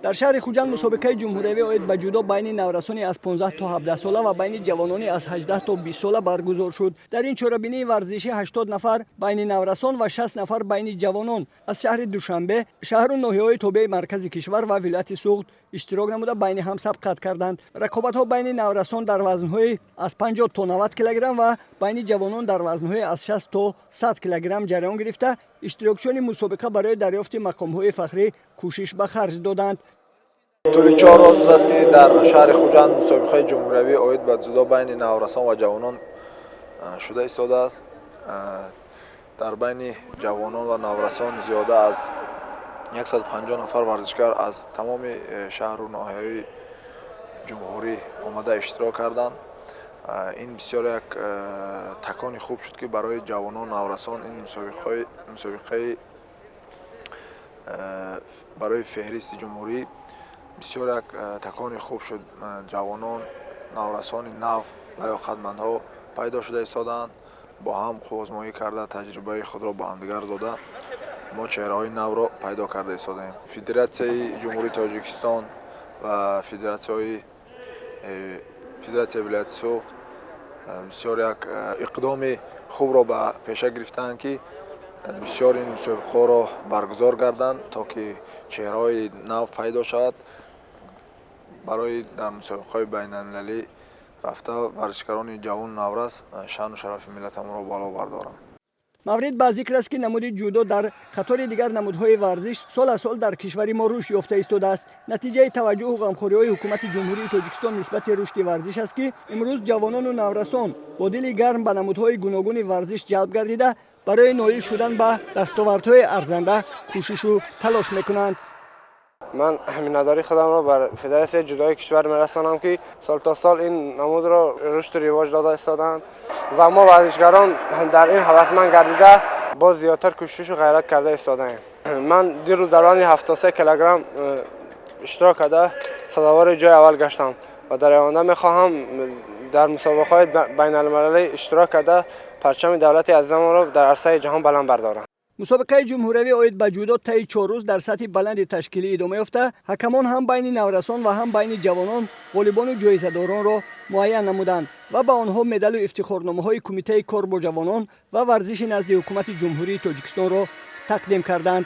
Дар шаҳри Хуҷанд мусобиқаи ҷумҳуриявӣ оид ба ҷудо байни наврасони аз 15 то 17 сола ва байни ҷавонони аз 18 то 20 сола баргузор шуд. Дар ин чорабинии варзишӣ 80 нафар байни наврасон ва 60 нафар байни ҷавонон аз шаҳри Душанбе, шаҳру ноҳияҳои тобеи маркази кишвар ва вилояти Суғд иштирок намуда байни ҳам сабқат карданд. Рақобатҳо байни наврасон дар вазнҳои аз 50 то 90 килограмм ва байни ҷавонон дар вазнҳои аз 60 то 100 килограмм ҷараён гирифта, иштирокчиёни мусобиқа барои дарёфти мақомҳои фахрӣ кӯшиш ба харҷ доданд. Тӯли 4 рӯз аст, ки дар шаҳри Хуҷанд мусобиқаи ҷумҳуриявӣ оид ба ҷудо байни наврасон ва ҷавонон шуда истодааст. Дар байни ҷавонон ва наврасон зиёда аз 150 нафар варзишгар аз тамоми шаҳру ноҳияҳои ҷумҳурӣ омада иштирок карданд. Ин бисёр як такони хуб шуд, ки барои ҷавонон, наврасон ин мусобиқаи барои феҳристи ҷумҳурӣ бисёр як такони хуб шуд. Ҷавонон, наврасони нав, лаёқатмандҳо пайдо шуда истодаанд. Бо ҳам қувваозмоӣ карда, таҷрибаи худро бо ҳамдигар дода, мо чеҳраҳои навро пайдо карда истодаем. Федератсияи Ҷумҳурии Тоҷикистон ва федератсияи вилояти Суғд бисёр як иқдоми хубро ба пеша гирифтаанд, ки бисёр ин мусобиқаҳоро баргузор гарданд, то ки чеҳраҳои нав пайдо шавад, барои дар мусобиқаҳои байналмилалӣ рафта, варзишгарони ҷавону наврас шаъну шарафи миллатамонро боло бардоранд. Маврид ба зикр аст, ки намуди ҷудо дар қатори дигар намудҳои варзиш сол аз сол дар кишвари мо рушд ёфта истодааст. Натиҷаи таваҷҷӯҳу ғамхориҳои ҳукумати Ҷумҳурии Тоҷикистон нисбати рушди варзиш аст, ки имрӯз ҷавонону наврасон бо дили гарм ба намудҳои гуногуни варзиш ҷалб гардида, барои ноил шудан ба дастовардҳои арзанда кӯшишу талош мекунанд. Ман миннатдории худамро бар Федератсияи ҷудои кишвар мерасонам, ки сол то сол ин намудро рушду ривоҷ дода истодаанд ва мо варзишгарон дар ин ҳавасманд гардида, боз зиёдтар кӯшишу ғайрат карда истодаем. Ман дирӯз дар вазни 73 килограмм иштирок карда, сазовори ҷои аввал гаштам ва дар оянда мехоҳам дар мусобиқаҳои байналмилалӣ иштирок карда, парчами давлати азизамонро дар арсаи ҷаҳон баланд бардорам. Мусобиқаи ҷумҳуриявӣ оид ба ҷудо таи 4 рӯз дар сатҳи баланди ташкилӣ идома ёфта, ҳакамон ҳам байни наврасон ва ҳам байни ҷавонон ғолибону ҷоизадоронро муайян намуданд ва ба онҳо медалу ифтихорномаҳои Кумитаи кор бо ҷавонон ва варзиши назди Ҳукумати Ҷумҳурии Тоҷикистонро тақдим карданд.